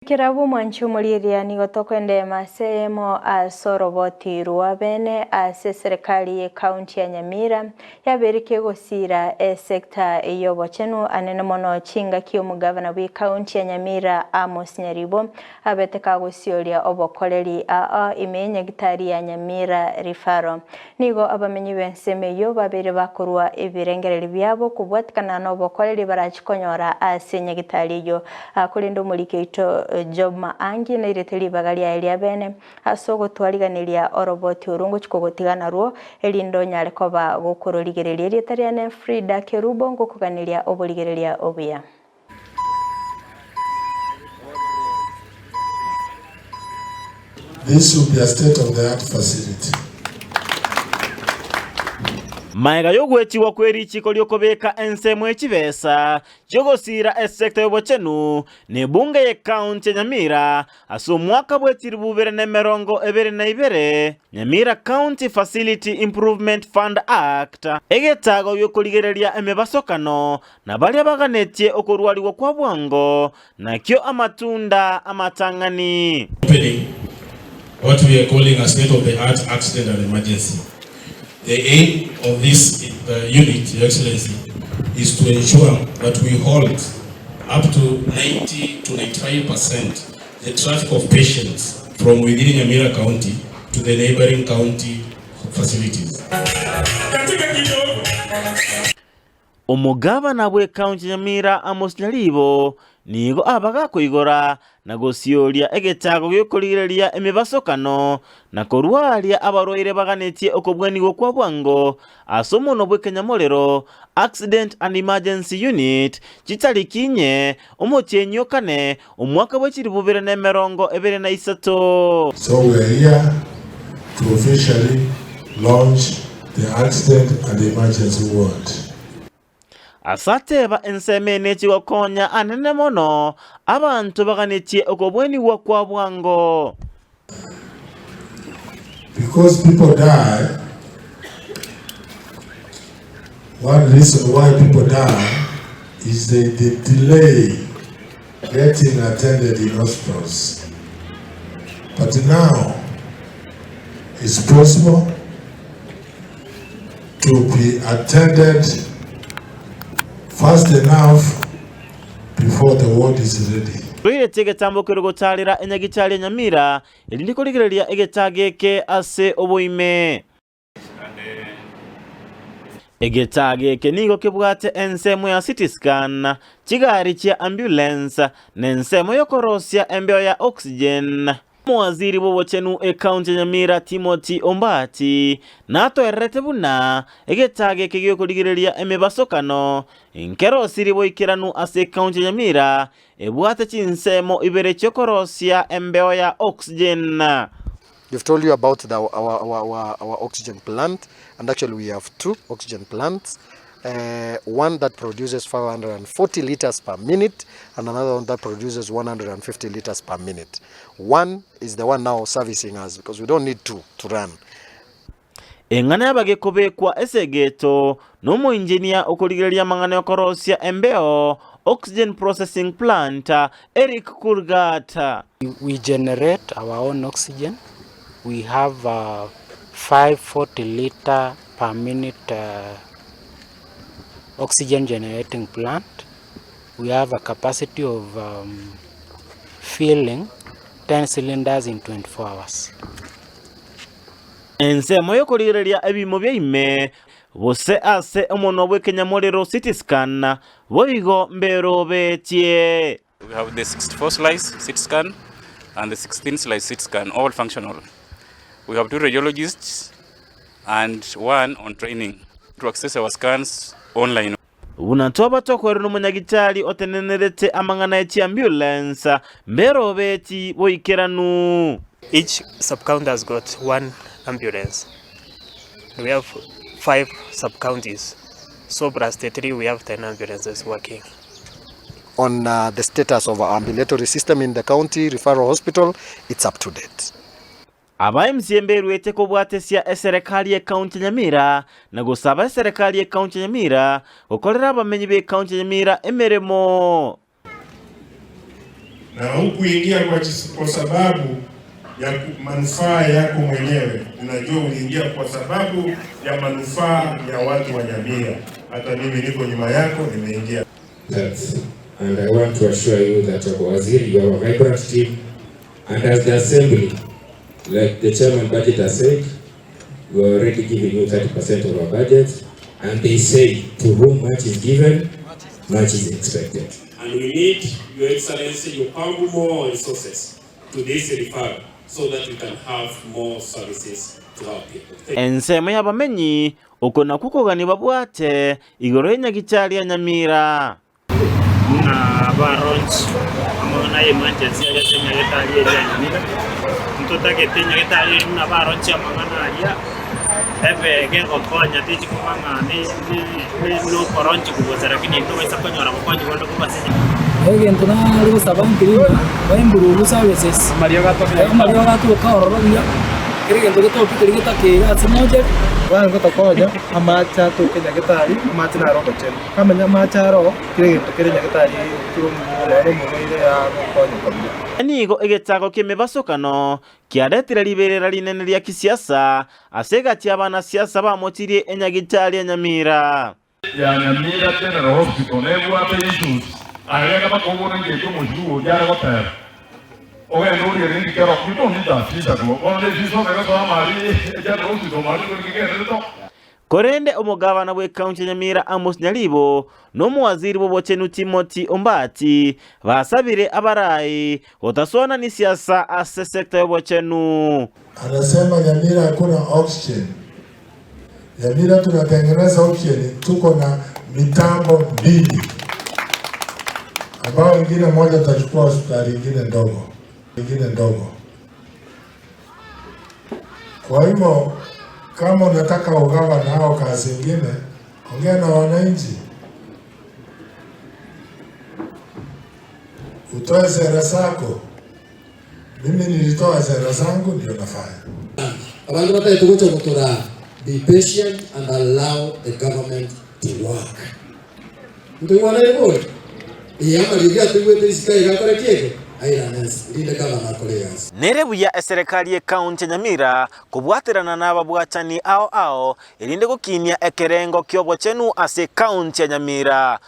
Kera bw'omwanchi omorieria nigo tokoendeema ase eyemo ase oroboti rwa bene ase eserekari y'ecounty ya Nyamira yabeire kegosiira esector y'obochenu anene mono chingaki omogavana bw'ecounty ya Nyamira Amos Nyaribo abete kagosioria obokoreri aa ime y'enyagitari ya Nyamira Referral. Nigo abamenyi b'ensemo eyio babeire bakorua ebirengererio biabo kobwatikana nobokoreri barachi konyora ase enyagitari eyio. Korende omoriki oito Job Maangi nairete ribaga riaye ria bene ase ogotwariganeria oroboti orwo ngochia kogotiga narwo, erinde onyare koba gokororigereria. Erieta riane Frida Kerubo, ngokoganeria oborigereria obuya. This will be a state of the art facility. Magega y'ogwechigwa kwe richiiko ri'okobeka ensemo ye chibesa chi'ogosiira esecta y'obochenu na ebunge y'ecounty ya Nyamira ase omwaka bwe chilifu bibere na emerongo ebere na ibere, Nyamira County Facility Improvement Fund Act, egetago gi'okorigereria emebasokano na baria baganetie okorwarigwa kwa bwango, nakio amatunda amatang'ani. Opening what we are calling a state of the art accident and emergency. The aim of this uh, unit, Your Excellency, is to ensure that we halt up to 90 to 95 percent the traffic of patients from within Nyamira County to the neighboring county facilities. Omogabana bw'ekaunti ya Nyamira Amos Nyaribo nigo abaga koigora na gosioria egetago gi'okorigereria emebasokano na korwaria abarwaire baganetie okobwanigwa kwa bwango ase omonwa bw'ekenyamorero, Accident and Emergency Unit, chitariki inye omotienyi o kane omwaka bwe chilifu bibere na emerongo ebere na isato. So we are here to officially launch the accident and emergency ward. Ase ateba ensemo eye nechigokonya anene mono abanto baganetie okobwenigwa kwa bwango. Because people die, one reason why people die is the, the delay getting attended in hospitals. But now it's possible to be attended fast enough before the ward is ready. Toireti egetambo keria gotaarera enyagichari ya Nyamira, erinde korigereria egetaa eke ase oboime. Egetaa eke nigo kebwate ensemo ya CT scan, chigari chia ambulance, na ensemo y'okorosia embeo ya oxygen. Omowaziri bw'obochenu ekaunti ya Nyamira Timothy Ombati natoererete buna egetaa eke gi'okorigereria emebasokano nkerosirie boikeranu ase ekaunti ya Nyamira ebwate chinsemo ibere chi'okorosia embeo ya oxygen. We've told you about the, our, our, our, our oxygen plant and actually we have two oxygen plants uh, one that produces 540 liters per minute and another one that produces 150 liters per minute. One is the one now servicing us because we don't need two to run. Eng'ana y'abagekobekwa esegeto nomoinjinia okorigereria amang'ana y'okorosia embeo, Oxygen Processing Plant, Eric Kurgat. We generate our own oxygen, we have a 540 litre per minute oxygen generating plant, we have a capacity of filling 10 cylinders in 24 hours. Ensemo y'okorigereria ebiimo bia ime, gose ase omonwa bw'ekenyamorero CT scan, boigo mberobetie. We have the 64 slice CT scan and the 16 slice CT scan, all functional. We have two radiologists and one on training to access our scans online. Buna twaba tokoirwa nomonyagitari otenenerete amang'ana e chiambulance, mberobeti boikeranu. Each sub-county has got one ambulance. We have five sub-counties, so plus the three we have 10 ambulances working. On uh, the status of our ambulatory system in the county referral hospital, it's up to date. Aba MCA mberuete kobwatesia eserekari y'ecounty ya Nyamira na gosaba eserekari y'ecounty ya Nyamira gokorera abamenyi b'ecounty ya Nyamira emeremo. Na hukuingia kwa, kwa sababu ya manufaa yako mwenyewe. Unajua uliingia kwa sababu ya manufaa ya watu wa Nyamira. Hata mimi niko nyuma yako, nimeingia. That, and I want to assure you that Waziri, you have a vibrant team, and as the assembly, like the chairman budget has said, we are already giving you 30% of our budget, and they say to whom much is given, much is expected. And we need, Your Excellency, you pump more resources to this referral so that we can have more services to our people. Thank Ensemo y'abamenyi, oko nakwo kogania babwate igoro y'enyagichari ya Nyamira. Buna ba launch amang'ana ya emergency aria ase enyagetari eria ya Nyamira, ntotagete enyagetari eria buna ba launch amang'ana aria ebe gegokonya techi koba ng'a nokoronchi bosa lakini ntobaisa konyora bokonyi bonde korwa ase Egento nare gosaba nkeri ng'a ba improve services, amariogo atoke ororo buya, kera egento getoke keria getakeire ase mortuary. Bono ngotokonya amache atoke nyagetari, amache naro obochenu. Kamenya amache aro, kera egento kere nyagetari kere omonene omorwaire agokonyeka buya. Nigo egetago ki'emebasokano kiaretire riberera rinene ria kisiasa ase egati y'abanasiasa bamochirie enyagitari ya Nyamira. Ya Nyamira General Hospital nebwate issues aria bakobora ngeki omochie oria are goteba ogende oriere indi kero you don't need a visa go bono ne visa obere gosoa amari General Hospital mari kori kegenderete to. Korende omogabana bw'ekaunti ya Nyamira Amos Nyaribo na omowaziri bw'obochenu Timothy Ombati basabire abarai gotasoana nisiasa ase sector y'obochenu. Anasema Nyamira hakuna oxygen. Nyamira tunatengeneza oxygen, tuko na mitambo mbili ambayo ingine moja tutachukua hospitali ingine ndogo, ingine ndogo. Kwa hivyo kama unataka ugawa nao kazi ingine, ongea na wananchi, utoe sera zako. Mimi nilitoa sera zangu, ndio nafanya. Abanto batagete gocha gotoraa, be patient and allow the government to work. Ntoigwanere bori? Ee, amariogi atoigwete isiko aiga akore ki eke? Airane ense, erinde gavana akore egasi. Nere buya eserekari y'Ekaunti ya Nyamira kobwaterana nababwatani ao ao erinde gokinia ekerengo ki'obochenu ase Ekaunti ya Nyamira.